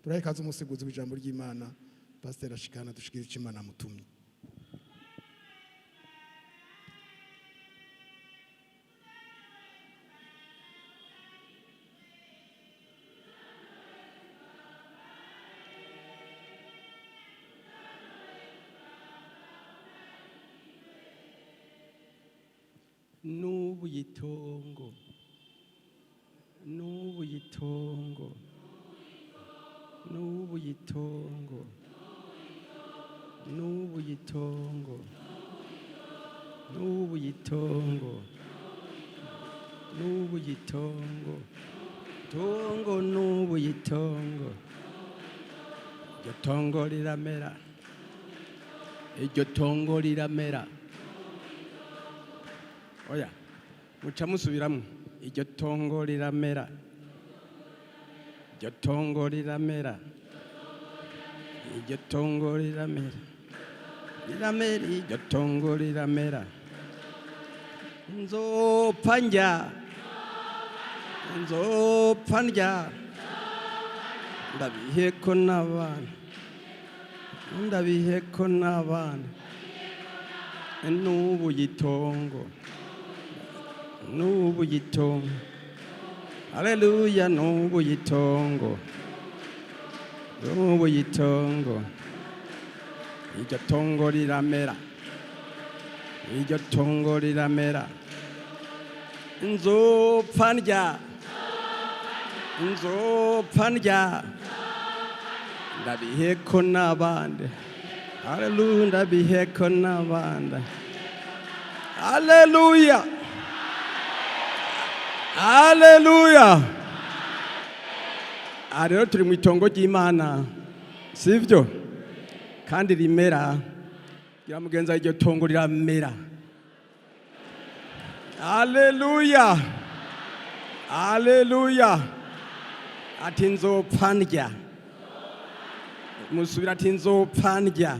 Turahe ikaze umusiguzi w'ijambo ry'Imana, Pasiteri Ashikana, dushikire icyo Imana amutumye. N'ubu yitongo, n'ubu yitongo, n'ubu yitongo, n'ubu yitongo, n'ubu yitongo, n'ubu yitongo, tongo, n'ubu yitongo. Iryo tongo riramera, iryo tongo riramera. Oya, muca musubiramwo. Iryo tongo riramera, iryo tongo riramera, iryo tongo riramera, riramera, iryo tongo riramera. Nzopfa ndya, nzopfa ndya, ndabiheko n'abana, ndabiheko n'abana. N'ubu yitongo, n'ubu yitongo, haleluya, n'ubu yitongo, n'ubu yitongo. Iryo tongo riramera, iryo tongo riramera. Nzopfa ndya, nzopfa ndya, ndabiheko n'abandi, haleluya, ndabiheko n'abandi, haleluya, haleluya. Aha rero turi mu itongo ry'Imana, sibyo? Kandi rimera. Gira mugenzi wawe, iryo tongo riramera. Haleluya, haleluya. Ati nzopfa ndya. Musubira, ati nzopfa ndya.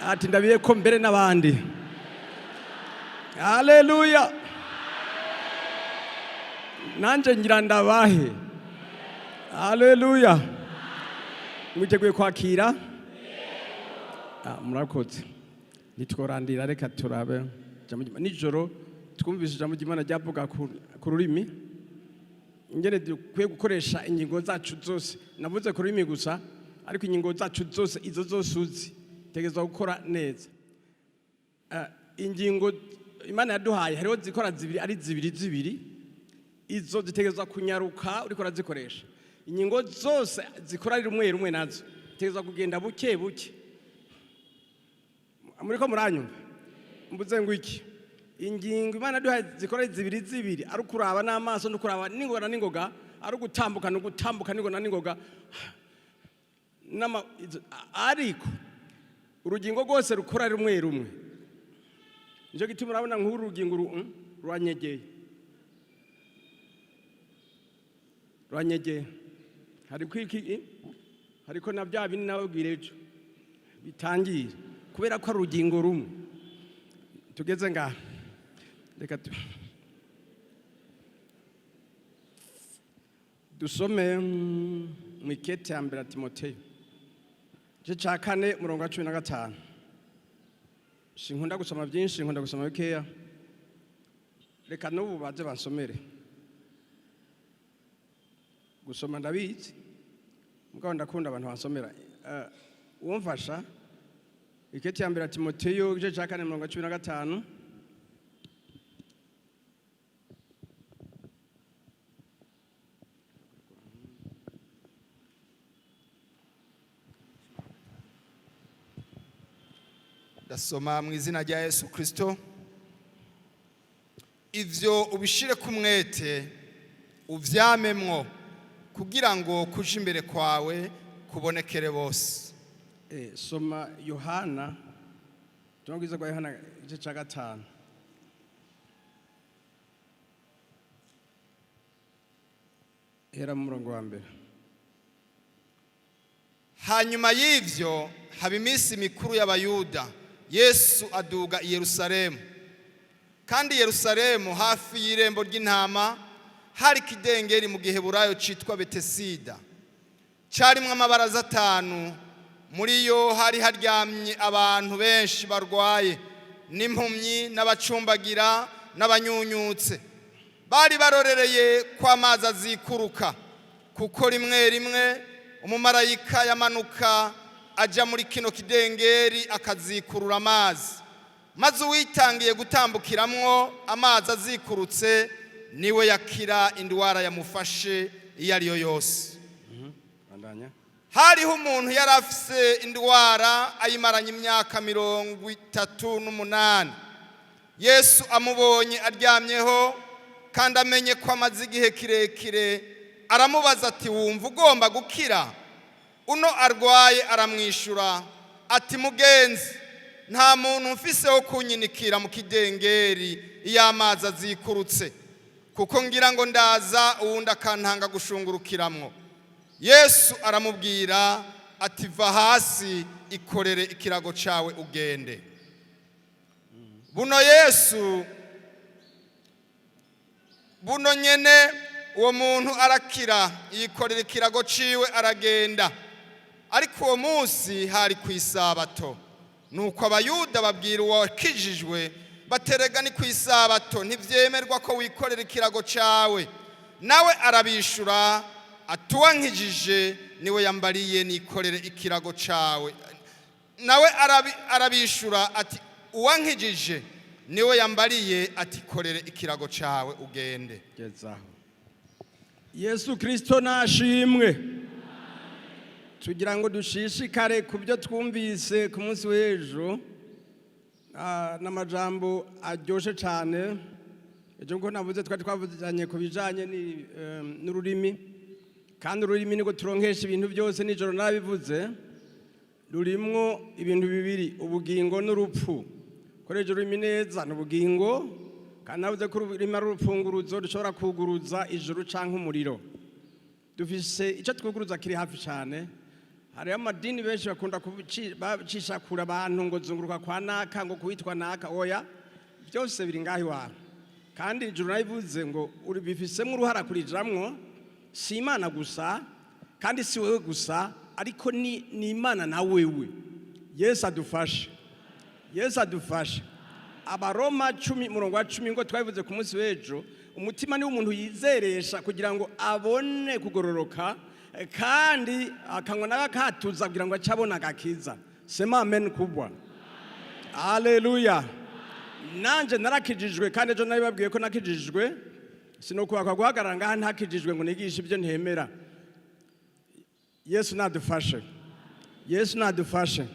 Ati ndabiye ko mbere n'abandi. Haleluya. Nanje ngira ndabahe. Haleluya. Mwiteguye kwakira? Ah, murakoze. Nitworandira, reka turabe ijambo ry'Imana. Nijoro twumvise ijambo ry'Imana ryavuga ku rurimi, ingene dukwiye gukoresha ingingo zacu zose. Navuze ku rurimi gusa, ariko ingingo zacu zose, izo zose uzi, tegerezwa gukora neza. Ingingo Imana yaduhaye, hariho zikora zibiri, ari zibiri zibiri, izo zitegerezwa kunyaruka uriko urazikoresha. Ingingo zose zikora ari rumwe rumwe nazo zitegerezwa kugenda buke buke. Muriko muranyumva? Mbuze ngo iki? Ingingo Imana yaduhaye zikora ari zibiri zibiri, ari ukuraba n'amaso no kuraba n'ingoga na n'ingoga, ari ugutambuka no gutambuka n'ingoga na n'ingoga. Ariko urugingo rwose rukora ari rumwe rumwe. Nicyo gituma urabona nk'uru rugingo ruranyegeye, ruranyegeye. Hariko iki? Hariko na bya bindi nababwira ejo bitangira, kubera ko ari urugingo rumwe. Tugeze ngaha, reka dusome mu ikete ya mbere ya Timoteyo, igice cya 4, umurongo wa 15. Sinkunda gusoma byinshi, nkunda gusoma bikeya. Reka n'ubu baze bansomere. Gusoma ndabizi, mugabo ndakunda abantu bansomera. Uwumfasha, ikete ya mbere ya Timoteyo, igice cya 4, umurongo wa 15. Ndasoma mu izina rya Yesu Kirisito. Ivyo ubishire ku mwete, uvyamemwo, kugira ngo kuja imbere kwawe kubonekere bose. Soma Yohana, ubutumwa bwiza bwa Yohana, igice cya 5. Hera mu murongo wa 1. Hanyuma y'ivyo haba iminsi mikuru y'Abayuda, Yesu aduga i Yerusalemu. Kandi i Yerusalemu hafi y'irembo ry'intama hari ikidengeri mu Giheburayo citwa Betesida. Cyarimwo amabaraza atanu. Muri yo hari haryamye abantu benshi barwaye, n'impumyi, n'abacumbagira, n'abanyunyutse. Bari barorereye ko amazi azikuruka, kuko rimwe rimwe umumarayika yamanuka ajya muri kino kidengeri akazikurura amazi, maze uwitangiye gutambukiramwo amazi azikurutse niwe yakira indwara yamufashe iyo ari yo yose. Bandanya. Hariho umuntu yari afise indwara ayimaranye imyaka 38. Yesu amubonye aryamyeho kandi amenye ko amaze igihe kirekire, aramubaza ati: "Wumva ugomba gukira?" Uno arwaye aramwishyura ati: "Mugenzi, nta muntu mfise wo kunyinikira mu kidengeri iyo amazi azikurutse, kuko ngira ngo ndaza, uwundi akantanga gushungurukiramwo." Yesu aramubwira ati: "Va hasi, ikorere ikirago cyawe ugende." Buno Yesu buno nyene uwo muntu arakira, yikorera ikirago ciwe aragenda. Ariko uwo munsi hari ku isabato. Nuko Abayuda babwira uwakijijwe baterega: "Ni ku isabato, ntibyemerwa ko wikorera ikirago cyawe." Nawe arabishura ati: "Uwankijije niwe yambariye: 'Nikorere ikirago cyawe.'" Nawe arabishura ati: "Uwankijije niwe yambariye ati: 'Korere ikirago cyawe ugende.'" Gezaho. Yesu Kirisito nashimwe. Tugira ngo dushishikare ku byo twumvise ku munsi w'ejo, n'amajambo aryoshye cyane. Ejo ngo navuze, twari twavuganye ku bijyanye n'ururimi, kandi ururimi niko turonkesha ibintu byose. Nijoro nabivuze, rurimwo ibintu bibiri, ubugingo n'urupfu. Koresha ururimi neza ni ubugingo, kandi navuze ko ururimi ari urufunguruzo rushobora kuguruza ijuru cyangwa umuriro. Dufise icyo twuguruza kiri hafi cyane. Hariho amadini benshi bakunda bacisha kure abantu ngo zunguruka kwa naka, ngo kuwitwa naka. Oya, byose biri ngaho iwawe. Kandi ijuru nabivuze ngo bifisemo uruhara kurijamwo, si Imana gusa kandi si wewe gusa, ariko ni Imana na wewe. Yesu adufashe, Yesu adufashe. Abaroma 10 umurongo wa 10, ngo twabivuze ku munsi w'ejo, umutima niwo umuntu yizeresha kugira ngo abone kugororoka, kandi akanywa n'akatuza kugira ngo ace abone agakiza. Sema amen kubwa. Haleluya. Nanje narakijijwe, kandi ejo nabibabwiye ko nakijijwe. Sinokubakwa guhagarara ngaha ntakijijwe ngo nigishe ibyo ntemera. Yesu nadufashe, Yesu nadufashe.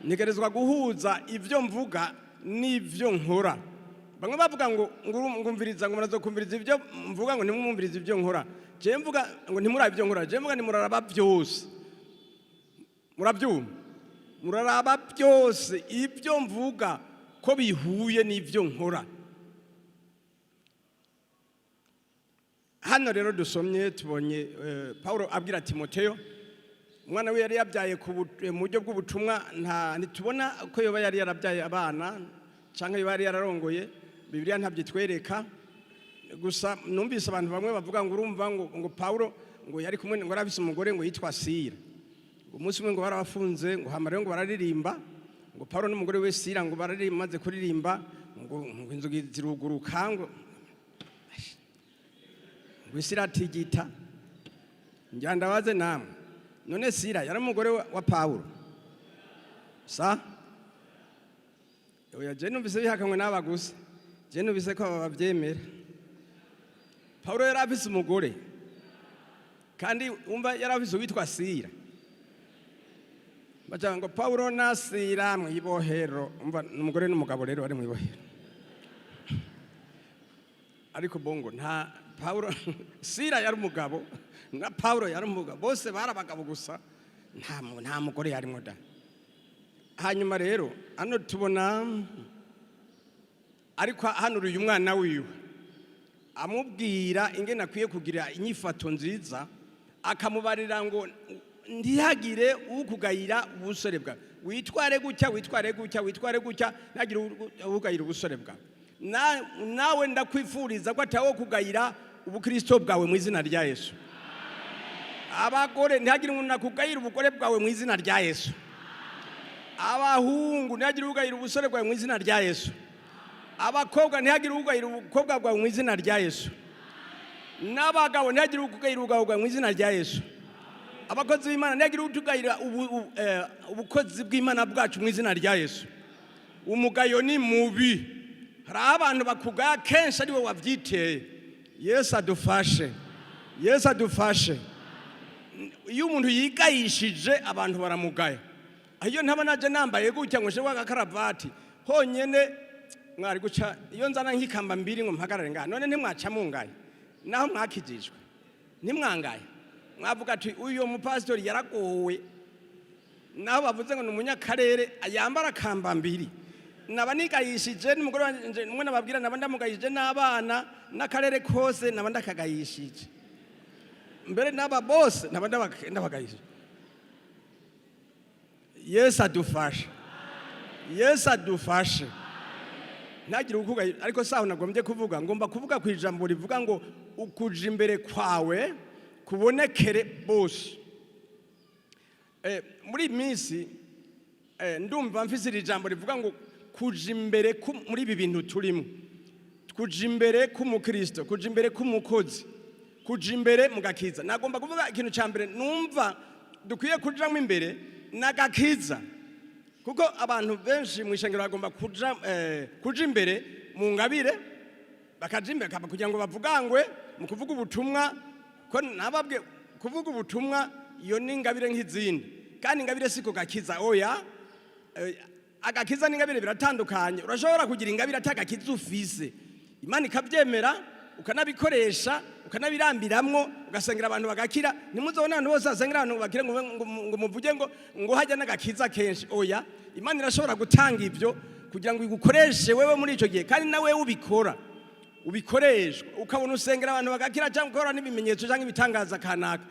Ntegerezwa guhuza ibyo mvuga n'ibyo nkora. Bamwe bavuga ngo ngumviriza, ngo murazokumviriza ibyo mvuga, ngo ntimwumvirize ibyo nkora. Jewe mvuga ngo ntimurabe ibyo nkora. Jewe mvuga ntimuraraba byose. Murabyumva? Muraraba byose, ibyo mvuga ko bihuye n'ibyo nkora. Hano rero dusomye, tubonye Paulo abwira Timoteyo, umwana we yari yabyaye mu buryo bw'ubutumwa. Nta ntitubona ko yoba yari yarabyaye abana cyangwa yoba yari yararongoye. Bibiliya ntabyo itwereka. Gusa numvise abantu bamwe bavuga ngo urumva ngo Paulo ngo yari kumwe, ngo yarafise umugore ngo yitwa Sira. Umunsi umwe ngo barabafunze, ngo hama rero ngo bararirimba, ngo Paulo n'umugore we Sira ngo bararirimba, maze kuririmba ngo inzugi ziruguruka, ngo isi iratigita. Ngira ndabaze namwe, none Sira yari umugore wa Paulo? Sa oya, je numvise bihakanywe n'aba gusa. Je numvise ko aba bavyemera. Paulo yari afise umugore, kandi umva, yari afise uwitwa Sira. Baca ngo Paulo na Sira mw'ibohero. Umva, ni umugore n'umugabo rero bari mw'ibohero. Ariko bongo, nta Paulo, Sira yari umugabo na Paulo yari umugabo, bose bari abagabo gusa, nta mugore yarimo da. Hanyuma rero hano tubona ariko hanuriye umwana wiwe, amubwira ingene akwiye kugira inyifato nziza, akamubarira ngo ntihagire ukugayira ubusore bwawe, witware gutya, witware gutya, witware gutya, ntihagire ukugayira ubusore bwawe. Nawe ndakwifuriza ko atawo kugayira ubukristo bwawe mu izina rya Yesu. Abagore, ntihagire umuntu akugayira ubugore bwawe mu izina rya Yesu. Abahungu, ntihagire ugayira ubusore bwawe mu izina rya Yesu. Abakobwa, ntihagire ugayira ubukobwa bwawe mu izina rya Yesu. N'abagabo, ntihagire ugayira ubugabo bwawe mu izina rya Yesu. Abakozi b'Imana, ntihagire utugayira ubukozi bw'Imana bwacu mu izina rya Yesu. Umugayo ni mubi. Hari abantu bakugaya kenshi ari we wabyiteye. Yesu adufashe, Yesu adufashe. Iyo umuntu yigayishije, abantu baramugaya. Iyo ntaba naje nambaye gutya ngo nshirwe agakaravati honyene, mwari guca iyo nzana nk'ikamba mbiri ngo mpagarare ngaha. None ntimwaca mungaye? Naho mwakijijwe ntimwangaye, mwavuga ati: "Uyu mupasitori yaragowe." Naho bavuze ngo ni umunyakarere yambara kamba mbiri, naba nigayishije n'umugore wanje umwe nababwira, naba ndamugayishije n'abana n'akarere kose, naba ndakagayishije mbere n'aba bose, naba ndabagayishije. Yesu adufashe, Yesu adufashe. Ntagire ukugaye. Ariko saho nagombye kuvuga, ngomba kuvuga ku ijambo rivuga ngo ukuja imbere kwawe kubonekere bose. Muri iyi minsi ndumva mfise iri jambo rivuga ngo kuja imbere muri ibi bintu turimo, kuja imbere k'umukristo, kuja imbere k'umukozi, kuja imbere mu gakiza. Nagomba kuvuga ikintu cya mbere numva dukwiye kujamo imbere n'agakiza, kuko abantu benshi mu ishengero bagomba kuja imbere mu ngabire, bakaja imbere kugira ngo bavugangwe mu kuvuga ubutumwa. Ko nababwe kuvuga ubutumwa, iyo ni ingabire nk'izindi, kandi ingabire si ku gakiza, oya. Agakiza n'ingabire biratandukanye. Urashobora kugira ingabire atagakiza ufise, Imana ikabyemera, ukanabikoresha, ukanabirambiramwo, ugasengera abantu bagakira. Ntimuzobone abantu bose basengera abantu bakire ngo muvuge ngo hajya n'agakiza kenshi, oya. Imana irashobora gutanga ibyo kugira ngo igukoreshe wewe muri icyo gihe, kandi nawe ubikora, ubikoreshwa, ukabona usengera abantu bagakira, cyangwa ukora n'ibimenyetso cyangwa ibitangaza kanaka,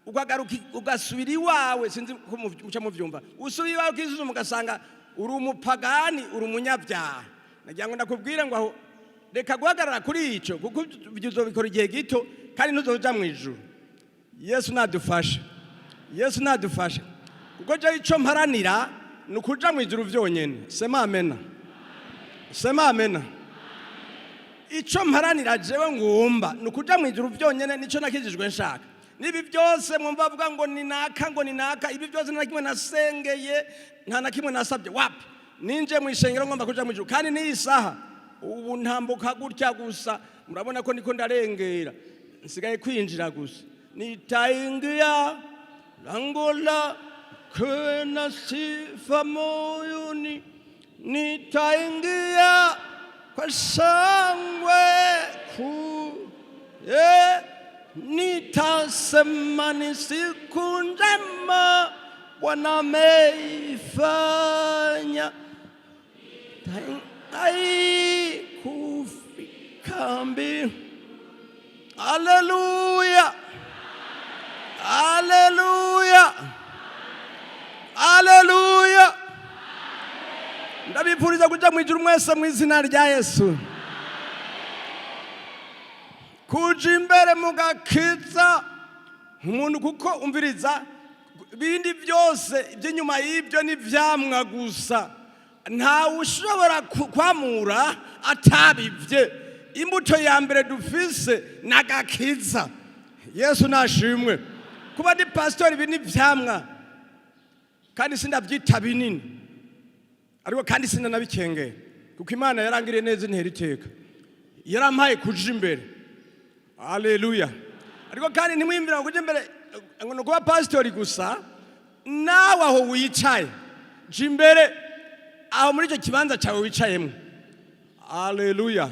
ukagaruka ugasubira iwawe. Sinzi ko muca muvyumva. Usubira iwawe, ukisuzuma, ugasanga uri umupagani, uri umunyabyaha. Nagira ngo ndakubwire ngo aho reka guhagarara kuri icyo, kuko ibyo uzobikora igihe gito kandi ntuzoja mu ijuru. Yesu nadufashe, Yesu nadufashe, kuko jewe ico mparanira ni ukuja mu ijuru vyonyene. Sema amena, sema amena. Ico mparanira jewe ngomba ni ukuja mu ijuru vyonyene, nico nakijijwe nshaka. Nibi byose mwumva bavuga ngo ni naka, ngo ni naka, ibi byose nta na kimwe nasengeye, nta na kimwe nasabye, wapi. Ninje mu ishengero ngomba kuja mu ijuru, kandi n'iyi saha ubu ntambuka gutya gusa, murabona ko ndiko ndarengera, nsigaye kwinjira gusa. Nitaingia lango lake na sifa moyoni, nitaingia kwa shangwe kuu, nitasema ni siku njema Bwana ameifanya. Ai, kufika mbinguni. Haleluya, haleluya, haleluya! Ndabifuriza kuja mu ijuru mwese mu izina rya Yesu. Kuja imbere mu gakiza umuntu, kuko umviriza, ibindi byose iby'inyuma y'ibyo ni ivyamwa gusa. Ntawe ushobora kwamura atabivye. Imbuto ya mbere dufise ni agakiza. Yesu nashimwe. Kuba ndi pasitori, ibi ni ivyamwa, kandi sindabyita binini, ariko kandi sinanabikengeye, kuko Imana yarangiriye neza, intera iteka, yarampaye kuja imbere. Haleluya! Ariko kandi ntimwiyumvira ngo kuja imbere ngo ni ukuba pasitori gusa. Nawe aho wicaye, jya imbere aho muri icyo kibanza cyawe wicayemo. Haleluya!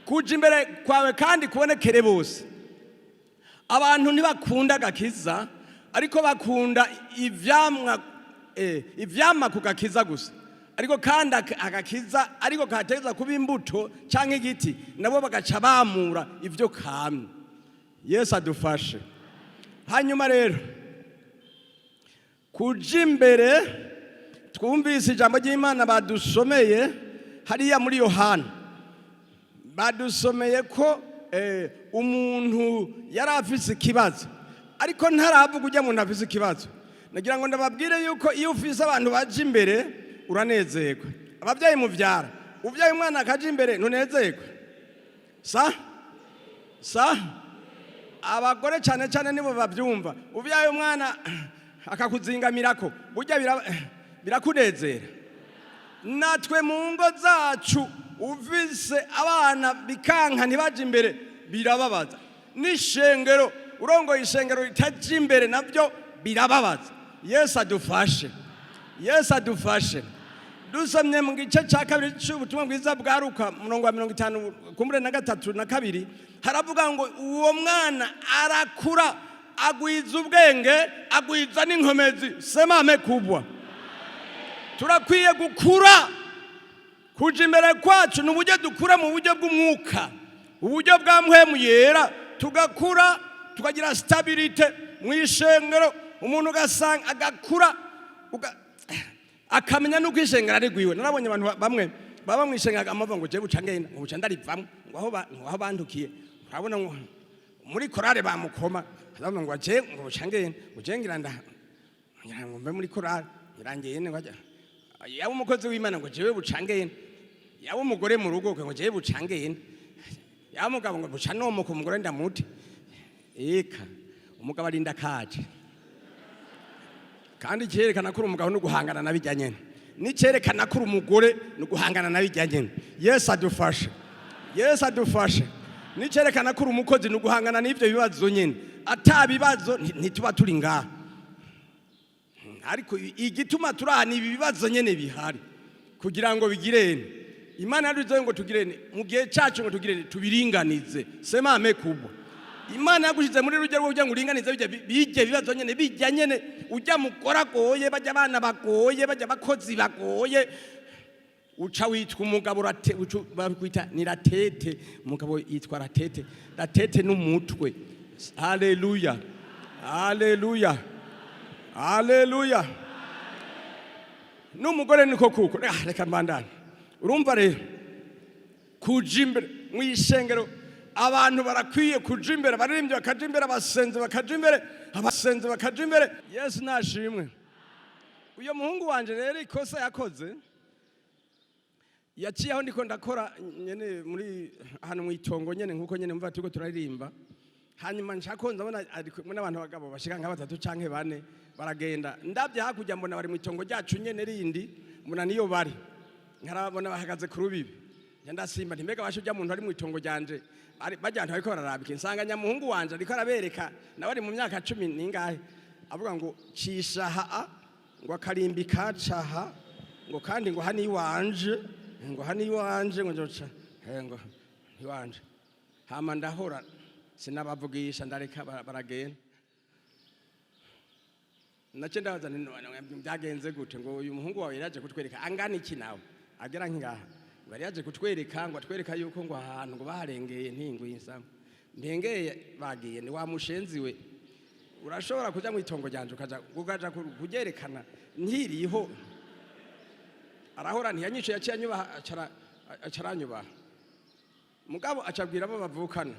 Kuja imbere kwawe kandi kubonekere bose. Abantu ntibakunda agakiza, ariko bakunda ivyamwa, ivyama ku gakiza gusa. Ariko kandi agakiza ariko kategeza kuba imbuto cyangwa igiti, nabo bagaca bamura ibyo kamye. Yesu adufashe. Hanyuma rero kuja imbere, twumvise ijambo ry'Imana badusomeye hariya muri Yohana. Badusomeye ko umuntu yari afise ikibazo. Ariko ntaravuga ujya muntu afise ikibazo, nagira ngo ndababwire yuko iyo ufise abantu baje imbere uranezerwa. Ababyeyi muvyara, uvyaye umwana akaja imbere, ntunezerwa? Sa sa abagore cyane cyane nibo babyumva. Ubyaye umwana akakuzingamirako, burya birakunezera. Natwe mu ngo zacu, uvise abana bikanka ntibaje imbere, birababaza. N'ishengero, urongoye ishengero ritaje imbere, nabyo birababaza. Yesu adufashe, Yesu adufashe. Dusomye mu gice cya kabiri cy'ubutumwa bwiza bwa Luka, murongo wa 53 na 2, haravuga ngo uwo mwana arakura, agwiza ubwenge, agwiza n'inkomezi. Sema amen kubwa. Turakwiye gukura. Kuja imbere kwacu ni uburyo dukura mu buryo bw'umwuka, uburyo bwa Mpwemu Yera, tugakura, tukagira stabilité mu ishengero. Umuntu ugasanga agakura, akamenya nuko ishengero ari rwiwe. Narabonye abantu bamwe baba mu ishengero, amavuga ngo jewe buca ngenda, ngo buca ndarivamwo, ngo aho ngo aho bandukiye, urabona ngo muri korale bamukoma, aravuga ngo je ngo buca ngenda, ngo je ngira nda ngira ngo mve muri korale, ngira ngende, ngo ajya yaba umukozi w'Imana, ngo jewe buca ngenda, yaba umugore mu rugo, ngo jewe buca ngenda, yaba umugabo, ngo buca nomoka umugore ndamute. Eka, umugabo arinda kaje. Kandi icyerekana ko uri umugabo ni uguhangana na bijya nyene, n'icyerekana ko uri umugore ni uguhangana na bijya nyene. Yesu adufashe, Yesu adufashe. N'icyerekana ko uri umukozi ni uguhangana n'ibyo bibazo nyene. Ata bibazo ntituba turi ngaha. Ariko igituma turi aha ni ibi bibazo nyene bihari, kugira ngo bigirene. Imana yaduze ngo tugirene mu gihe cyacu, ngo tugirene, tubiringanize. Sema amen kubwa. Imana yagushize muri rujya rwo kugira ngo uringanize bijya bijye bibazo nyene, bijya nyene ujya mukora agoye, bajya abana bagoye, bajya abakozi bagoye. Uca witwa umugabo, bakwita ni la tête. Umugabo yitwa la tête, la tête n'umutwe. Haleluya, haleluya, haleluya! N'umugore niko kuko. Reka mbandane. Urumva rero, kuja imbere mu ishengero, abantu barakwiye kuja imbere, abaririmbyi bakaja imbere, abasenzi bakaja imbere, abasenzi bakaja imbere. Yesu nashimwe. Uyo muhungu wanje rero, ikosa yakoze, yaciye aho ndiko ndakora nyene muri ahantu mu itongo nyene, nkuko nyene mva turiko turaririmba. Hanyuma nshako ndabona ari kumwe n'abantu bagabo bashika nka batatu canke bane, baragenda. Ndabye hakurya, mbona bari mu itongo ryacu nyene rindi, mbona niyo bari, nkarabona bahagaze ku rubibi. Nja ndasimba nti: "Mbega bashe ujya muntu ari mu itongo ryanje bajya ahantu bariko bararabika?" Nsanga nyamuhungu wanje ariko arabereka, nawe ari mu myaka 10 ningahe, avuga ngo cisha haa, ngo akarimbi kacaha, ngo kandi ngo hani iwanje, ngo hani iwanje, ngo nzoca ngo iwanje. Hama ndahora, sinabavugisha, ndareka baragenda. Nace ndabaza nti: "None byagenze gute?" Ngo uyu muhungu wawe yaraje kutwereka, angana iki nawe, agera nk'ingaha, ngo yari yaje kutwereka, ngo atwereka yuko ngo ahantu ngo baharengeye. Ntingwisa ndengeye, bagiye. Ni wa mushenzi we, urashobora kuja mu itongo ryanje, ukaja kuryerekana nkiriho? Arahora, ntiyanyishe, yaciye anyubaha, acaranyubaha. Mugabo acabwira abo bavukana.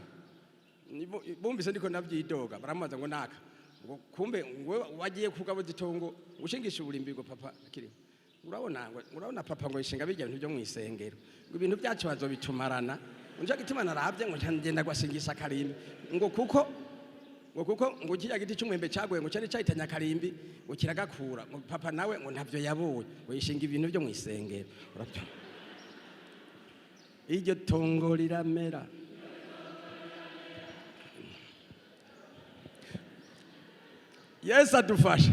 Bumvise ndiko ndavyidoga, baramubaza ngo naka, ngo kumbe ngo wagiye kugabuza itongo ushingisha uburimbi, ngo papa akiriho, urabona, ngo urabona papa ngo ishinga bijya bintu byo mu isengero, ngo ibintu byacu bazobitumarana, ngo nico gituma naravye ngo ngenda gwasingisha akarimbi, ngo kuko ngo kiriya giti cy'umwembe cyaguye, ngo cyari cyahitanye akarimbi, ngo kiragakura, ngo papa nawe ngo ntavyo yabonye, ngo yishinga ibintu byo mu isengero. Urabyumva? Iryo tongo riramera. Yesu adufashe.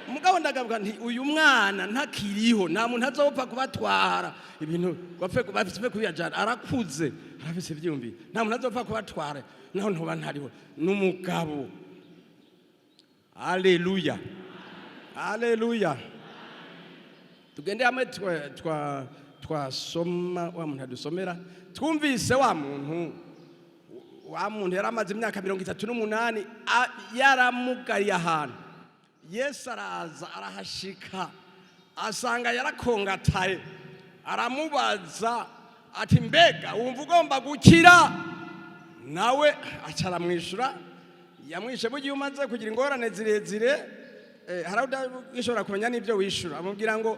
Mugabo ndagavuga nti uyu mwana ntakiriho, nta muntu azopfa kubatwara ibintu, bapfe bapfe kubiyajana. Arakuze, arafise ivyumviro, nta muntu azopfa kubatwara naho ntoba ntariho. N'umugabo. Haleluya, haleluya! Tugende hamwe, twasoma wa muntu adusomera. Twumvise wa muntu yari amaze imyaka 38 yaramugariye ahantu. Yesu araza, arahashika, asanga yarakongataye. Aramubaza ati: "Mbega wumva ugomba gukira?" Nawe aca aramwishyura. Yamwishe burya iyo umaze kugira ingorane zirezire, hari aho udashobora kumenya n'ibyo wishura. Amubwira ngo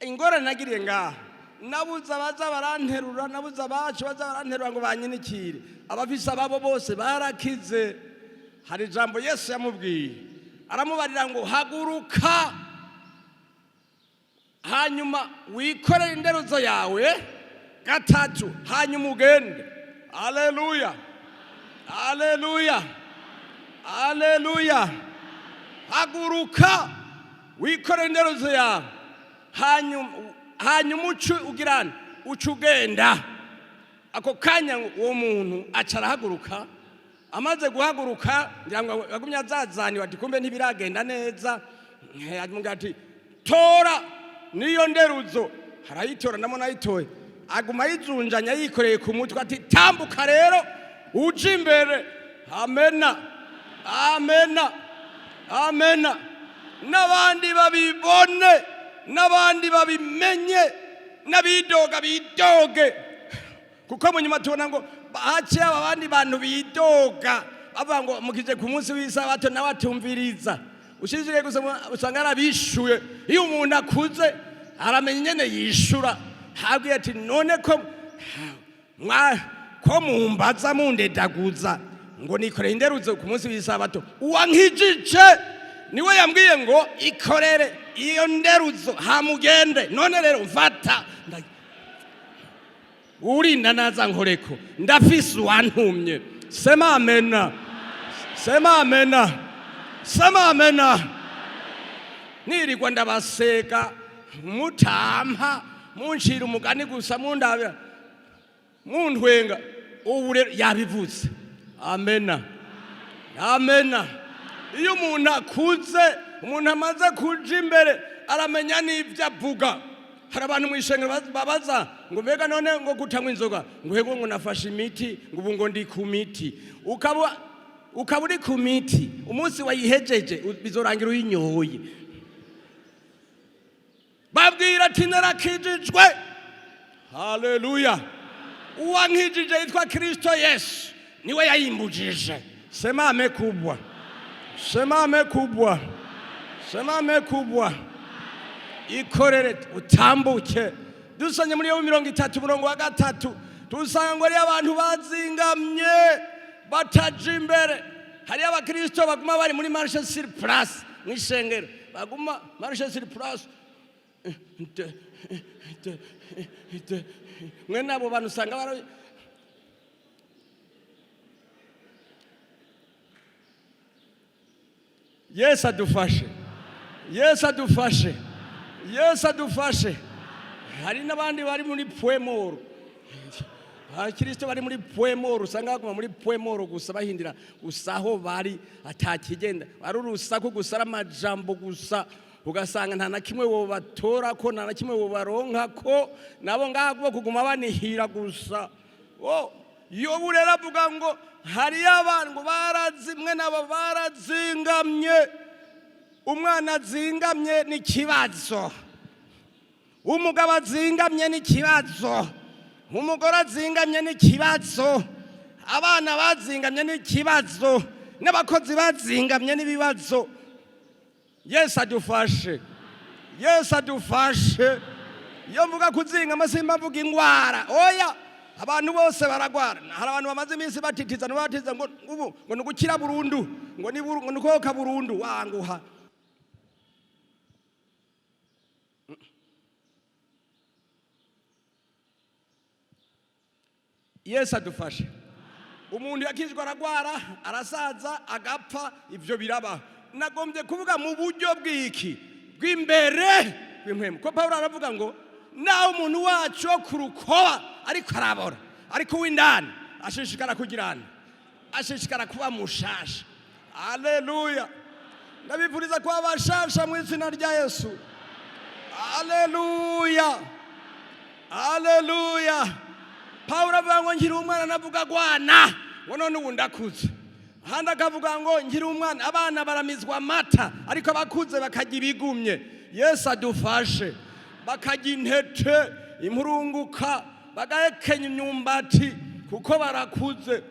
ingorane nagiriye ngaha, nabuze abaza baranterura, nabuze abacu baza baranterura ngo banyinikire, abafise ababo bose barakize. Hari ijambo Yesu yamubwiye, aramubarira ngo haguruka, hanyuma wikorere inderuzo yawe gatatu, hanyuma ugende. Aleluya, aleluya, aleluya! Haguruka wikorere inderuzo yawe, hanyuma uce ugirane, uce ugenda. Ako kanya uwo muntu aca arahaguruka. Amaze guhaguruka, ngira ngo yagumye azazaniwe, ati kumbe ntibiragenda neza. Amubwira ati tora niyo nderuzo. Harayitora, ndamubona ayitoye, aguma ayizunjanya yikoreye ku mutwe, ati tambuka rero uje imbere. Amena, amena, amena! N'abandi babibone, n'abandi babimenye, n'abidoga bidoge, kuko mu nyuma tubona ngo haciye aba abandi bantu bidoga bavuga ngo mukije ku munsi w'isabato, nawe atumviriza. Ushishikaye gusoma usanga arabishuye. Iyo umuntu akuze aramenya ingene yishura. Habwiye ati none ko mwa ko mumbaza mundedaguza ngo nikoreye inderuzo ku munsi w'isabato, uwankijije niwe yambwiye ngo ikorere iyo nderuzo hamugende. None rero mfata urinda naza nkoreko, ndafise uwantumye. Sema amena, sema amena, sema amena! Nirirwa ndabasega mutampa, muncira umugani gusa, mundabira, muntwenga. Ubu rero yabivuze. Amena, amena! Iyo umuntu akuze, umuntu amaze kuja imbere, aramenya n'ibyo avuga. Hari abantu mu ishengero babaza ngo mbega none ngo gutanywa inzoga, ngo hego, ngo nafashe imiti, ngo ubu ngo ndi ku miti. Ukaba uri ku miti, umunsi wayihejeje bizorangira uyinyoye. Babwira ati narakijijwe, haleluya! Uwankijije yitwa Kristo Yesu, niwe yayimbujije. Sema ame kubwa, sema ame kubwa, sema ame kubwa! Ikorere utambuke. Dusanye muri yo 30 umurongo wa 3, dusanga ngo ariyo abantu bazingamye bataja imbere. Hariyo abakristo baguma bari muri marche sur place mw'ishengero, baguma marche sur place. Mwene abo bantu usanga bara Yesu adufashe, Yesu adufashe, Yesu adufashe! Hari n'abandi bari muri pwemoro, abakirisito bari muri pwemoro, usanga baguma muri pwemoro gusa, bahindira gusa aho bari, atakigenda, ari urusaku gusa, ari amajambo gusa, ugasanga nta na kimwe wobatora ko, nta na kimwe wobaronka ko, nabo ngabo kuguma banihira gusa. Oh, Yobu rero avuga ngo hariyo abantu ngo barazimwe, nabo barazingamye. Umwana azingamye ni ikibazo, umugabo azingamye ni ikibazo, umugore azingamye ni ikibazo, abana bazingamye ni ikibazo, n'abakozi bazingamye n'ibibazo. Yesu adufashe, Yesu adufashe! Iyo mvuga kuzingama simba mvuga ingwara, oya. Abantu bose baragwara. Hari abantu bamaze iminsi batitiza ntibatiza ngo ubu ngo ni ugukira burundu, ngo ni ukoka burundu wanguha. Yesu adufashe! Umuntu yakijwe aragwara, arasaza, agapfa, ibyo biraba. Nagombye kuvuga mu buryo bw'iki bw'imbere, bw'impwemu, ko Pawulo aravuga ngo naho umuntu wacu wo ku rukoba ariko arabora, ariko uw'indani ashishikara kugirana, ashishikara kuba mushasha. Aleluya! Ndabifuriza kuba bashasha mu izina rya Yesu. Aleluya, aleluya! Pawulo avuga ngo nkiri umwana navuga gwana, ngo none ubu ndakuze. Ahandi akavuga ngo nkiri umwana, abana baramizwa amata, ariko abakuze bakarya ibigumye. Yesu adufashe! Bakarya intete, impurunguka, bagahekenya imyumbati, kuko barakuze.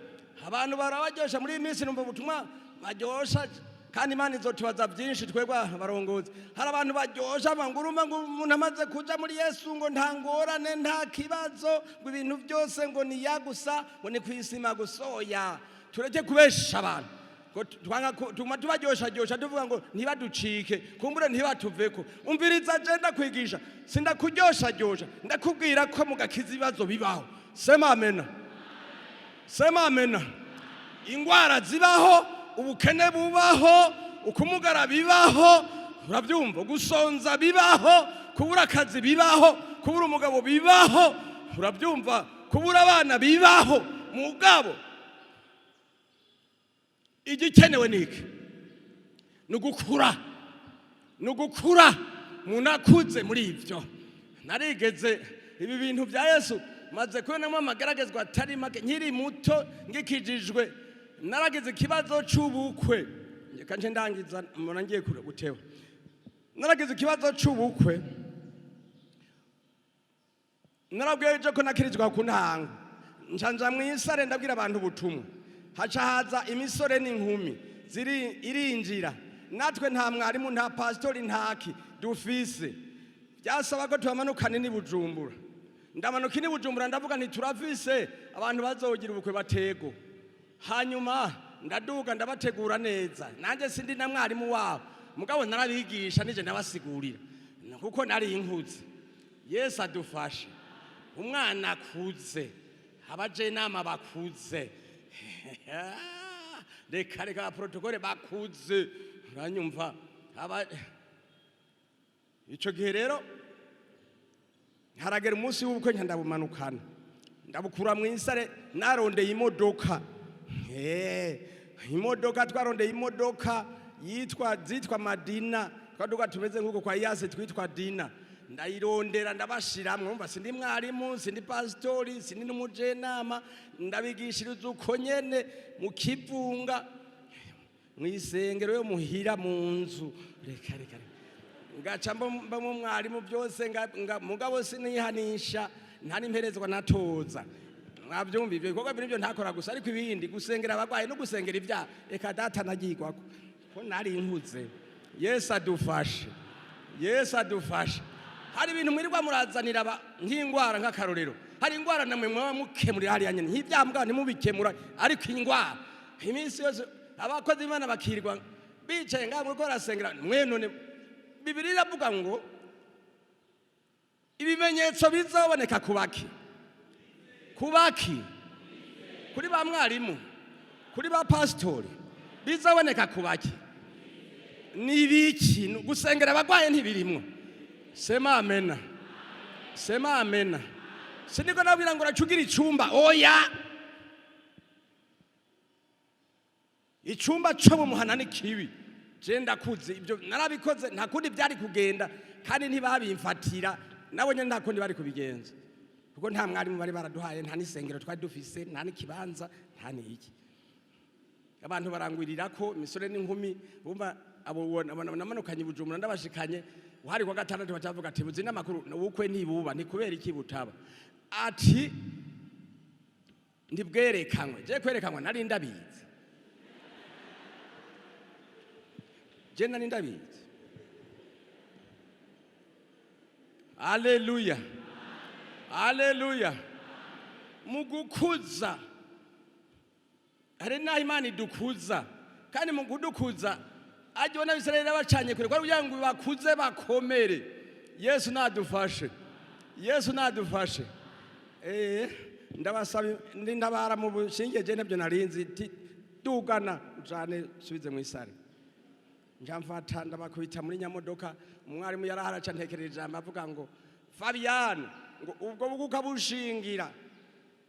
Abantu barabaryosha muri iyi minsi. Numva ubutumwa baryosha, kandi Imana izotubaza byinshi twebwe abarongozi. Hari abantu baryosha ngo urumva ngo umuntu amaze kuja muri Yesu ngo nta ngorane, nta kibazo, ngo ibintu byose ngo ni ya gusa, ngo ni kwisima gusoya. Tureke kubesha abantu ngo twanga tuguma tubaryosharyosha, tuvuga ngo ntibaducike, kumbure ntibatuveko. Umviriza, je ndakwigisha, sindakuryosharyosha, ndakubwira ko mu gakiza ibibazo bibaho. Sema amena, sema amena. Ingwara zibaho, ubukene bubaho, ukumugara bibaho, urabyumva, gusonza bibaho, kubura akazi bibaho, kubura umugabo bibaho, urabyumva, kubura abana bibaho. Mugabo igikenewe ni iki? Ni ugukura, ni ugukura. Umuntu akuze muri ibyo. Narigeze ibi bintu bya Yesu maze kubonamo amagaragazwa atari make. Nkiri muto, ngikijijwe, naragize ikibazo c'ubukwe. Reka nce ndangiza, mbona ngiye kure gutewa. Naragize ikibazo c'ubukwe. Narabwiye ejo ko nakirizwa ku ntango, nshanja mw'isare, ndabwira abantu ubutumwa, haca haza imisore n'inkumi ziri irinjira. Natwe nta mwarimu, nta pasitori, ntaki dufise. Byasaba ko tubamanukane n'i Bujumbura. Ndamanuka n'i Bujumbura, ndavuga nti turafise abantu bazogira ubukwe batego. Hanyuma ndaduga, ndabategura neza. Nanjye sindi na mwarimu wabo, mugabo narabigisha, nije ndabasigurira kuko nari inkuze. Yesu adufashe. Umwana akuze, abajenama bakuze, reka reka, abaprotokole bakuze, uranyumva, aba ico gihe rero haragera umunsi w'ubukwe, nca ndabumanukana, ndabukura mu isare, narondeye imodoka. Imodoka twarondeye, imodoka yitwa zitwa Madina, twaduka tumeze nk'uko kwa Yase twitwa Dina. Ndayirondera, ndabashiramwo. Mva sindi mwarimu, sindi pasitori, sindi n'umujenama, ndabigishiriza uko nyene mu kivunga, mw'isengero yo muhira mu nzu. Reka reka reka, ngaca mbamo mwarimu byose mugabo sinihanisha, nta n'imperezwa natoza. Mwabyumva, ibyo bikorwa biri byo ntakora gusa, ariko ibindi, gusengera abarwayi no gusengera ibyaha, reka data, nagirwako ko nari nkuze. Yesu adufashe, Yesu adufashe. Hari ibintu mwirirwa murazanira nk'indwara, nk'akarorero, hari indwara namwe mwaba mukemurira hariya nyene, nk'ibyaha mugabo ntimubikemura, ariko indwara iminsi yose abakozi b'Imana bakirirwa bicaye ngaho muriko barasengera mwe. None Bibiliya iravuga ngo ibimenyetso bizoboneka kubaki? Kubaki? Kuri ba mwarimu, kuri ba pasitori? Bizoboneka kubaki? Ni ibiki? Gusengera abagwaye ntibirimwo. Sema amena, sema amena. Siniko nabwira ngo uracugira icumba, oya. Icumba co mu muhana ni kibi. Je ndakuze, ibyo narabikoze, nta kundi byari kugenda, kandi ntibabimfatira nabo nyene, nta kundi bari kubigenza, kuko nta mwarimu bari baraduhaye, nta n'isengero twari dufise, nta n'ikibanza, nta n'iki. Abantu barangwirira ko imisore n'inkumi bumva abo namanukanye i Bujumbura, ndabashikanye uhari kwa gatandatu, bacavuga ati buzi n'amakuru, ubukwe ntibuba. Ni kubera iki butaba? Ati ntibwerekanwe. Je kwerekanwa nari ndabizi, je nari ndabizi. Haleluya, haleluya. Mu gukuza hari n'aho Imana idukuza, kandi mu kudukuza ajya ubona Abisirayeli bacanye kure kugira ngo bakuze bakomere. Yesu nadufashe, Yesu nadufashe. Ndabasaba ndi ntabara mu bushinge, je ntabyo narinzi. Dugana ujane subize mu isare. Nja mfata, ndabakubita muri nyamodoka. Umwarimu yaraharaca, ntekerera ijambo, avuga ngo Fabian, ngo ubwo buguka bushingira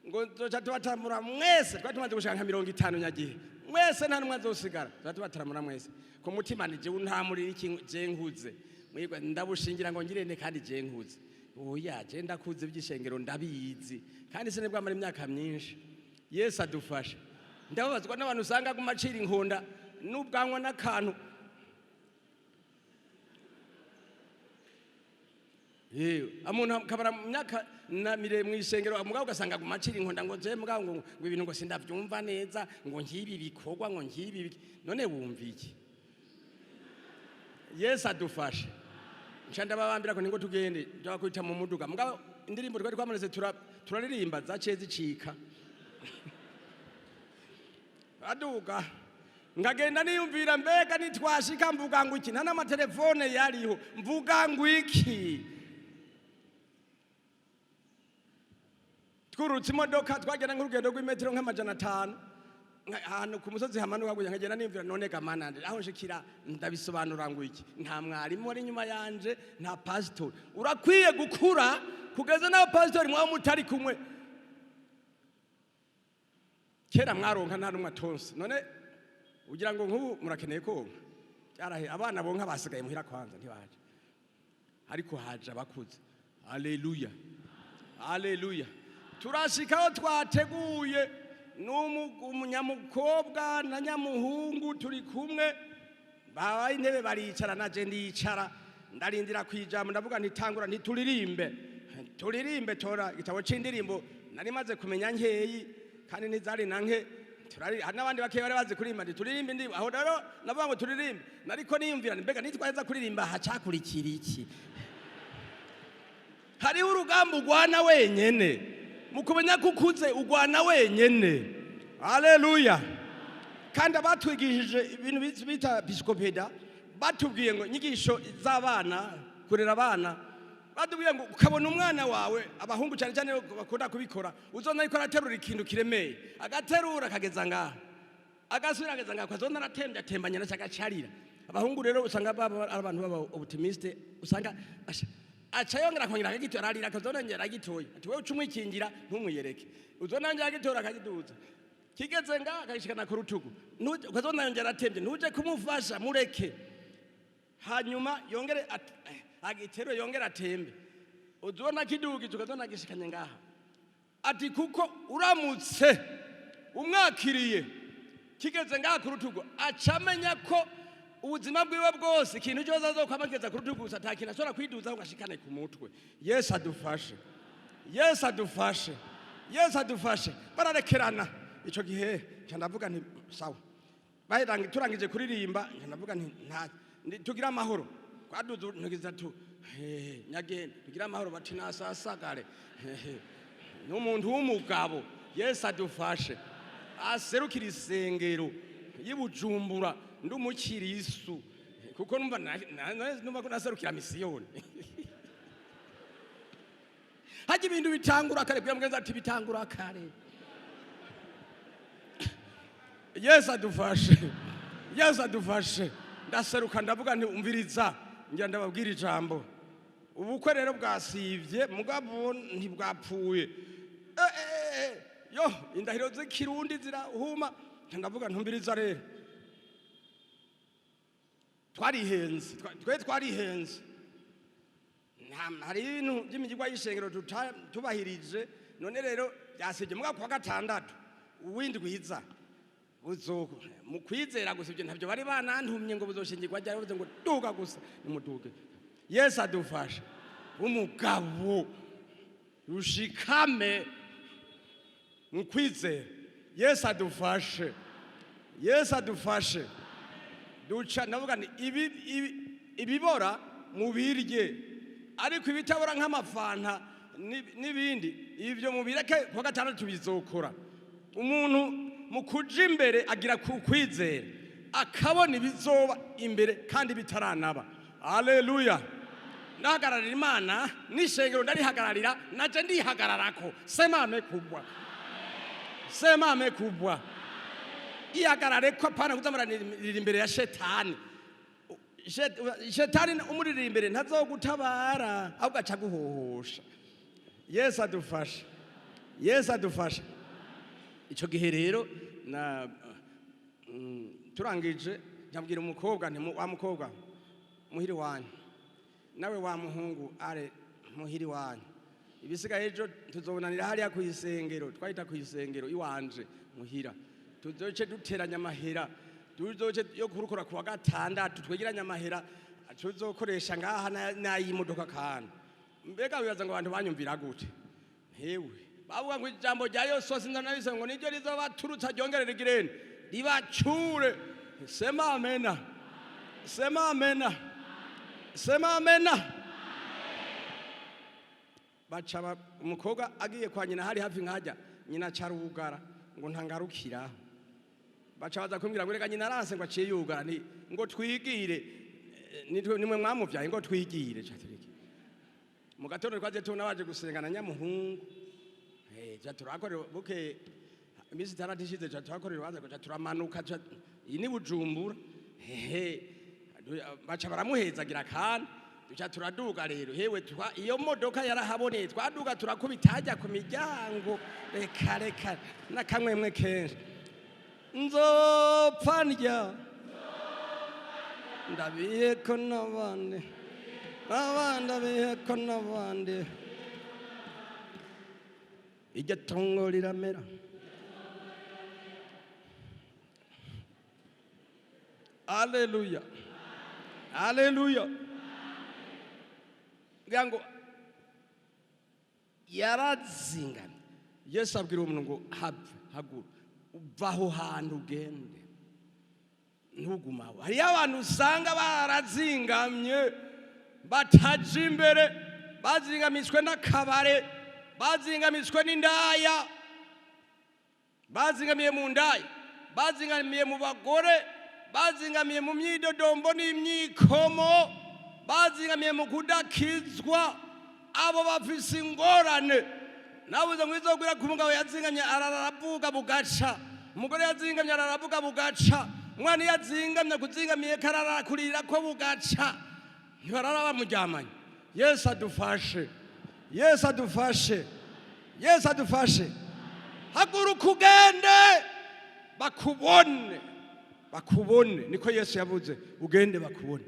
ngo tuzoca tubatamura mwese. Twari tumaze gushika nka 50 nyagihe. Mwese, nta numwe azosigara, tuba tubataramura mwese. Ku mutima ni jewe ntamurira iki, je nkuze mwigwa ndabushingira ngo ngirente, kandi je nkuze. Oya, je ndakuze, iby'ishengero ndabizi, kandi sinibwo amara imyaka myinshi. Yesu adufashe. Ndababazwa n'abantu usanga aguma acira inkonda n'ubwanwa n'akantu. Yewe, umuntu akabara mu myaka na mire mu isengero, mugabo ugasanga aguma acira inkonda ngo je mugabo ngo ibintu ngo sindavyumva neza, ngo nkibi bikorwa, ngo nkibi none wumva iki? Yesu adufashe. Nca ndababambira ko ningo tugende ndabakwita mu muduga, mugabo indirimbo twari twamanitse turaririmba zaciye zicika. Aduga ngagenda niyumvira, mbega nitwashika mvuga ngo iki? Nta n'amatelefone yariho, mvuga ngo iki? Twurutse imodoka, twagenda nk'urugendo rw'imetero nka 500, ahantu ku musozi hamanuka gutya. Nkagenda niyumvira, none gamana aho nshikira ndabisobanura ngo iki? Nta mwarimu wari inyuma yanje, nta pasitori. Urakwiye gukura kugeza n'aho pasitori mwaba mutari kumwe. Kera mwaronka nta n'umwe atonse, none ugira ngo nk'ubu murakeneye konka? Byarahe, abana bonka basigaye muhira kwanza, ntibaje, ariko haje abakuze. Haleluya, haleluya! Turashika aho twateguye n'umunyamukobwa na nyamuhungu, turi kumwe, babaye intebe baricara, naje ndicara, ndarindira kwijambo. Ndavuga ntitangura, ntituririmbe, turirimbe. Tora igitabo c'indirimbo nari maze kumenya nkeyi, kandi ntizari na nke. Hari n'abandi bakeya bari bazi kuririmba, nti turirimbe indirimbo. Aho rero navuga ngo turirimbe, nariko niyumvira nti mbega nitwaheza kuririmba hacakurikira iki? Hariho urugamba ugwana wenyene. Mu kumenya ko ukuze, ugwana wenyene. Haleluya! Kandi abatwigishije ibintu bita psychopéda batubwiye ngo inyigisho z'abana, kurera abana, batubwiye ngo ukabona umwana wawe, abahungu cyane cyane bakunda kubikora, uzona ariko araterura ikintu kiremeye, agaterura akageza ngaha, agasubira akageza ngaha, ukazona aratembye, atembanye na agacarira. Abahungu rero usanga baba ari abantu baba optimiste, usanga aca yongera akongera akagitora, ararira, akazona yongera agitoye. Ati wewe uca umwikingira, ntumwiyereke. Uzona yongera agitora, akagiduza, kigeze ngaha akagishikana ku rutugu. Ukazona yongera atembye, ntuje kumufasha, mureke. Hanyuma yongere agiterure, yongere atembe, uzubona kidugije, ukazona agishikanye ngaha. Ati kuko uramutse umwakiriye kigeze ngaha ku rutugu, aca amenya ko ubuzima bwiwe bwose ikintu cyose azokwama kigeze ku rutugu gusa, ata kintu ashobora kwiduza ngo ashikane ku mutwe. Yesu adufashe, Yesu adufashe, Yesu adufashe! Bararekerana. Ico gihe nca ndavuga nti sawa. Turangije kuririmba, nca ndavuga nti nta tugire amahoro. Twaduze ntugize tu hehe nyagenda, tugire amahoro. Bati nasasagare. Hehe, n'umuntu w'umugabo. Yesu adufashe! Aserukira isengero y'Ibujumbura, ndi umukirisu, kuko numva numva ko naserukira misiyoni. Hajya ibintu bitangura kare. Kugira mugenzi ati bitangura kare. Yesu adufashe, Yesu adufashe! Ndaseruka, ndavuga nti umviriza, ngira ndababwira ijambo. Ubukwe rero bwasivye, mugabo ntibwapfuye. Yo indahiro z'ikirundi zirahuma. Ndavuga ntumviriza rero, twarihenze, twe twarihenze. Hari ibintu by'imigirwa y'ishengero tubahirije. None rero byasivye, mugabo kuwa gatandatu uwindwiza buzo mu kwizera gusa. Ibyo ntabyo bari banantumye ngo buzoshingirwa ryari, bavuze ngo duga gusa, nimuduge. Yesu adufashe! Umugabo rushikame mu kwizera. Yesu adufashe, Yesu adufashe! Duca ndavuga nti ibi ibibora mubirye, ariko ibitabora nk'amafanta n'ibindi, ibyo mubireke, kuwa gatandatu bizokora. Umuntu mu kuja imbere agira ku kwizera, akabona ibizoba imbere kandi bitaranaba. Aleluya! Ndahagararira Imana n'ishengero, ndarihagararira, naje ndihagararako. Semame kubwa, semame kubwa, ihagarare ko, apana kuzamuranira imbere ya shetani. Shetani umurira imbere ntazogutabara, ahubwo aca guhohosha. Yesu adufashe, Yesu adufashe! Icyo gihe rero na turangije, njabwira umukobwa nti wa mukobwa, muhiri wanyu, nawe wa muhungu, are muhiri wanyu. Ibisigaye ejo tuzobonanira hariya ku isengero, twahita ku isengero iwanje muhira. Tuzoce duteranya amahera, tuzoce yo kurukora kuwa gatandatu, twegeranya amahera tuzokoresha ngaha n'ay'imodoka. Kandi Mbega wibaza ngo abantu banyumvira gute? Hewe, bavuga ngo ijambo rya Yosuwa, sindanabise ngo niryo rizobaturutsa ryongere rigirene ribacure. Sema amena, sema amena, sema amena. Baca umukobwa agiye kwa nyina, hari hafi nkajya nyina aca arugara ngo ntangarukiraho. Baca baza kumbwira ngo reka nyina aranse, ngo aciye yugara, ni ngo twigire. Nimwe mwamuvyaye, ngo twigire. Ca tureke. Mu gatondo twaje tubona baje gusenga na nyamuhungu. Ca turakorera buke iminsi 6 ishize, ca turakorera urubanza, ca turamanuka, iyi ni Bujumbura. Hehe, baca baramuhezagira kandi duca turaduga rero. Hewe, iyo modoka yarahaboneye, twaduga turakubita hajya ku miryango. Reka reka, n'akamwemwe kenshi. Nzopfa ndya ndabiheko n'abandi, n'abandi abiheko n'abandi. Iryo tongo riramera. Aleluya, aleluya! Ngira ngo yarazingamye. Yesu abwira uwo muntu ngo have, hagura, uva aho hantu ugende, ntugumaho. Hariyo abantu usanga barazingamye, bataja imbere, bazingamitswe n'akabare, bazingamitswe n'indaya, bazingamiye mu ndaya, bazingamiye mu bagore, bazingamiye mu myidodombo n'imyikomo, bazingamiye mu kudakizwa. Abo bafise ingorane. Nabuze ngo izogwira ku mugabo yazingamye, araravuga bugaca. Umugore yazingamye, araravuga bugaca. Umwana iyo azingamye, kuzingamiye kararakurira ko bugaca, ntibarara bamuryamanye. Yesu adufashe, Yesu adufashe, Yesu adufashe. Haguruka ugende bakubone, bakubone. Niko Yesu yavuze, ugende bakubone.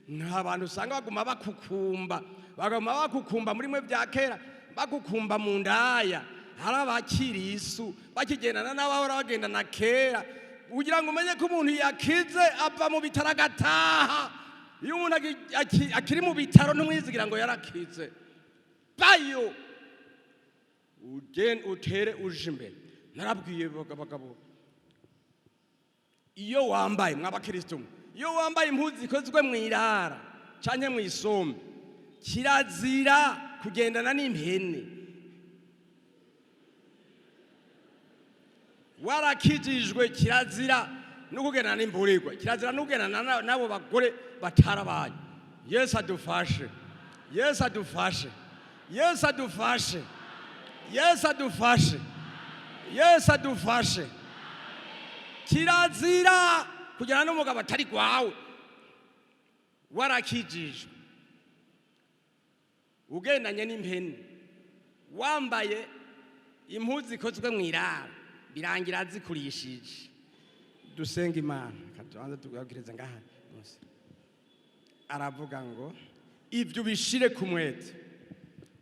Nta bantu usanga baguma bakukumba, baguma bakukumba muri mwe bya kera, bakukumba mu ndaya. Hari abakiri isu bakigendana n'abahora bagendana kera. Kugira ngo umenye ko umuntu yakize, ava mu bitaro agataha. Iyo umuntu akiri mu bitaro, ntumwizigira ngo yarakize. Bayo utere uje imbere. Narabwiye abagabo, iyo wambaye, mw'abakristo mwe, iyo wambaye impuzu zikozwe mu irara canke mu isombe, kirazira kugendana n'impene. Warakijijwe, kirazira no kugendana n'imburirwa, kirazira no kugendana n'abo bagore batarabaye. Yesu adufashe, Yesu adufashe, Yesu adufashe, Yesu adufashe, Yesu adufashe. Kirazira kugirana n'umugabo atari gwawe warakijijwe, ugendanye n'impene, wambaye impuzu ikozwe mu irara, birangira zikurishije. Dusenga Imana. Katubanze tugabwiriza ngaha munsi. Aravuga ngo ibyo ubishire ku mwete,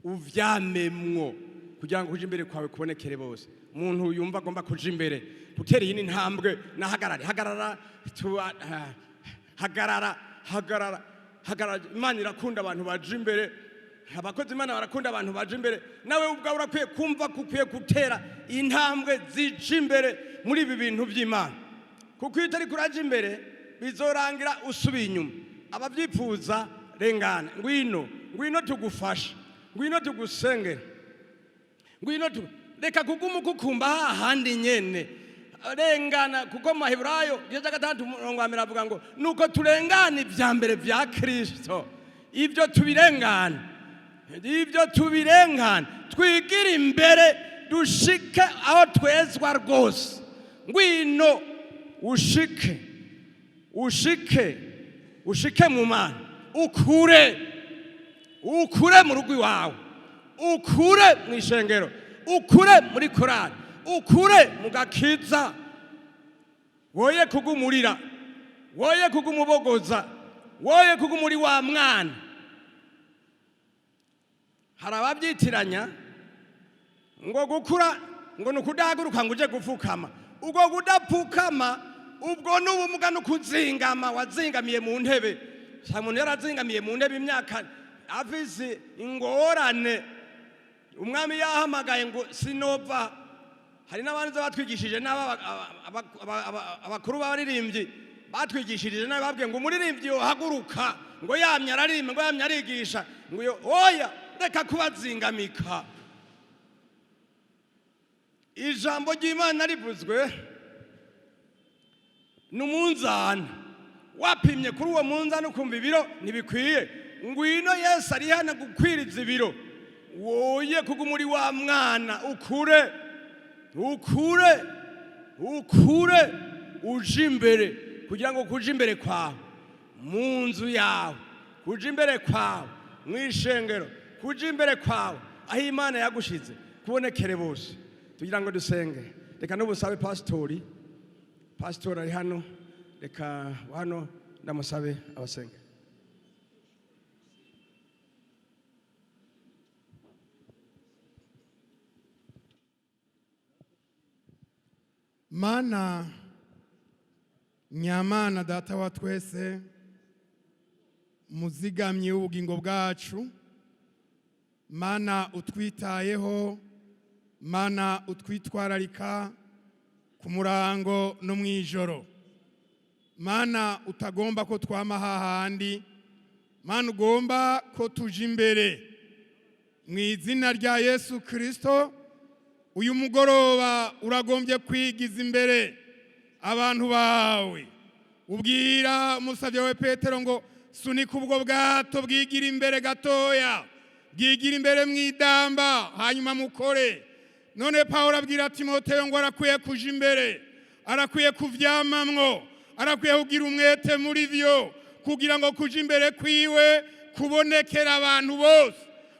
uvyamemwo, kugira ngo kuja imbere kwawe kubonekere bose. Umuntu yumva agomba kuja imbere, gutera iyi ntambwe, nahagarare. Hagarara, hagarara, hagarara, hagarara. Imana irakunda abantu baje imbere. Abakozi Imana barakunda abantu baje imbere. Nawe ubwawe urakwiye kumva ko ukwiye gutera intambwe zija imbere muri ibi bintu by'Imana, kuko iyo utari kuraja imbere bizorangira usubiye inyuma. Ababyifuza, rengana, ngwino, ngwino tugufashe, ngwino tugusengere, ngwino tu reka kuguma ukukumba hahandi nyene. Rengana, kuko mu Maheburayo igice cya 6 umurongo wa 1 avuga ngo nuko turengana ibya mbere bya Kristo. Ibyo tubirengana, ibyo tubirengana, twigire imbere dushike aho twezwa rwose. Ngwino ushike, ushike, ushike mu Mana, ukure, ukure mu rugo iwawe, ukure mu ishengero, ukure muri korali, ukure mu gakiza. Woye kugumurira, woye kugumubogoza, woye kugumuri wa mwana. Hari ababyitiranya ngo gukura ngo ni ukudahaguruka ngo uje gupfukama. Ubwo kudapfukama, ubwo ni ubumuga no kuzingama. Wazingamiye mu ntebe. Usanga umuntu yarazingamiye mu ntebe imyaka. Afise ingorane, umwami yahamagaye ngo sinova. Hari n'abandi batwigishije n'aba abakuru b'abaririmbyi batwigishirije nabi, babwiye ngo umuririmbyi yohaguruka ngo yamye araririmba, ngo yamye arigisha, ngo yo oya, reka kubazingamika. Ijambo ry'Imana rivuzwe ni umunzani. Wapimye kuri uwo munzani ukumva ibiro ntibikwiye, ngwino, Yesu ari hano gukwiriza ibiro. Woye kuguma uri wa mwana, ukure, ukure, ukure, uje imbere, kugira ngo kuje imbere kwawe mu nzu yawe, kuja imbere kwawe mu ishengero, kuja imbere kwawe aho Imana yagushize kubonekere bose. Tugira ngo dusenge. Reka n'ubusabe pasitori, pasitori ari hano, reka hano ndamusabe abasenge. Mana nyamana, Data wa twese, muzigamyi w'ubugingo bwacu, Mana utwitayeho, Mana utwitwararika ku murango no mu ijoro, Mana utagomba ko twama hahandi, Mana ugomba ko tuja imbere, mu izina rya Yesu Kirisito, uyu mugoroba uragombye kwigiza imbere abantu bawe. Ubwira umusabyi wawe Petero ngo sunika ubwo bwato bwigira imbere gatoya, bwigira imbere mu idamba, hanyuma mukore. None Pawulo abwira Timoteyo ngo arakwiye kuja imbere, arakwiye kuvyamamwo, arakwiye kugira umwete muri vyo, kugira ngo kuja imbere kwiwe kubonekera abantu bose.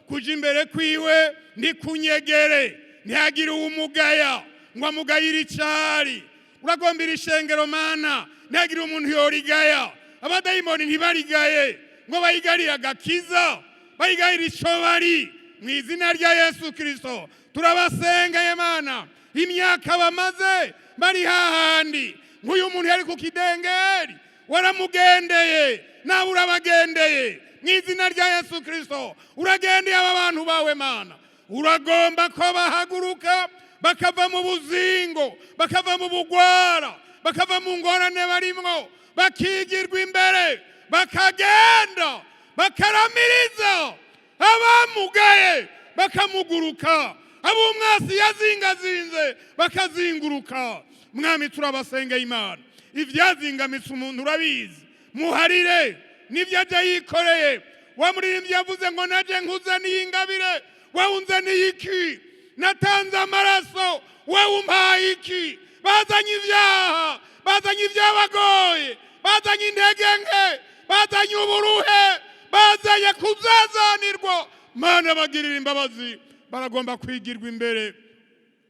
Kuja imbere kwiwe ntikunyegere, ntihagire uwumugaya ngo amugayire icari. Uragombira ishengero, Mana, ntihagire umuntu yorigaya. Abadayimoni ntibarigaye ngo bayigarire agakiza, bayigarire ico bari. Mu izina rya Yesu Kirisito turabasengeye, Mana. Imyaka bamaze bari hahandi, nk'uyu muntu yari ku kidengeri, waramugendeye, nawe urabagendeye. Mu izina rya Yesu Kirisito uragendeye aba bantu bawe, Mana. Uragomba ko bahaguruka bakava mu buzingo, bakava mu bugwara, bakava mu ngorane barimwo, bakigirwa imbere, bakagenda bakaramiriza abamugaye bakamuguruka, ab'umwasi yazingazinze bakazinguruka. Mwami, turabasengeye. Imana, ibyazingamitse umuntu urabizi, muharire n'ibyo ajya yikoreye. Wa muririmbyi yavuze ngo naje nkuzaniye ingabire, wowe unzaniye iki? Natanze amaraso, wowe umpaye iki? Bazanye ibyaha, bazanye ibyabagoye, bazanye intege nke, bazanye uburuhe, bazanye kuzazanirwa. Mana, bagirira imbabazi, baragomba kwigirwa imbere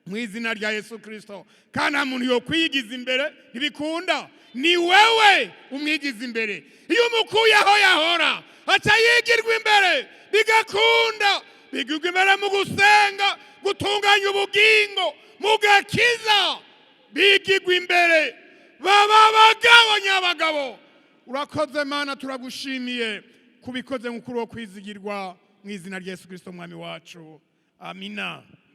mu izina rya Yesu Kirisito. Kandi nta muntu yo kwigiza imbere, ntibikunda. Ni wewe umwigiza imbere. Iyo umukuye aho yahora, aca yigirwa imbere, bigakunda. Bigirwa imbere mu gusenga, gutunganya ubugingo mu gakiza, bigirwa imbere, baba abagabo nyabagabo. Urakoze Mana, turagushimiye kubikoze nk'ukuri wo kwizigirwa, mu izina rya Yesu Kirisito mwami wacu, amina.